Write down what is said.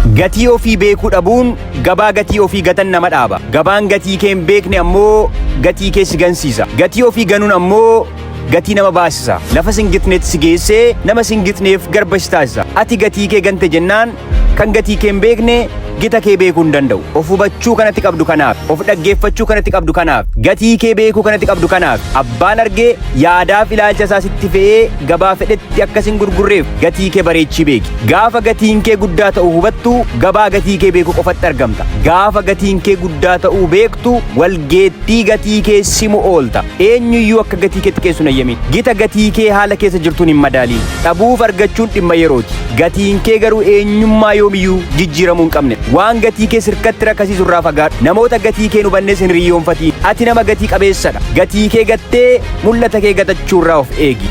Gatii ofii beekuu dhabuun gabaa gatii ofii gatan nama dhaaba. Gabaan gatii kee hin beekne ammoo gatii kee si gansiisa. Gatii ofii ganuun ammoo gatii nama baasisa. Lafa sin gitnetti si geessee nama sin gitneef garba si taasisa. Ati gatii kee gante jennaan kan gatii kee hin beekne gita kee beekuu hin danda'u. Of hubachuu kanatti qabdu kanaaf, of dhaggeeffachuu kanatti qabdu kanaaf, gatii kee beekuu kanatti qabdu kanaaf, abbaan argee yaadaaf ilaalcha isaa sitti fe'ee gabaa fedhetti akka sin gurgurreef gatii kee bareechii beeki. Gaafa gatiin kee guddaa ta'uu hubattu gabaa gatii kee beekuu qofatti argamta. Gaafa gatiin kee guddaa ta'uu beektu walgeettii gatii kee simu oolta. Eenyuyyuu akka gatii kee xiqqeessu hin ayyamin. Gita gatii kee haala keessa jirtuun hin madaaliin. Dhabuuf argachuun dhimma yerooti. Gatiin kee garuu eenyummaa yoomiyyuu jijjiiramuu hin qabne. Waan gatii kee sirkatti rakasiisu irraa fagaadhu. Namoota gatii kee hin hubannes hin hiriyyoonfatiin. Ati nama gatii qabeessadha. Gatii kee gattee mul'ata kee gatachuu irraa of eegi.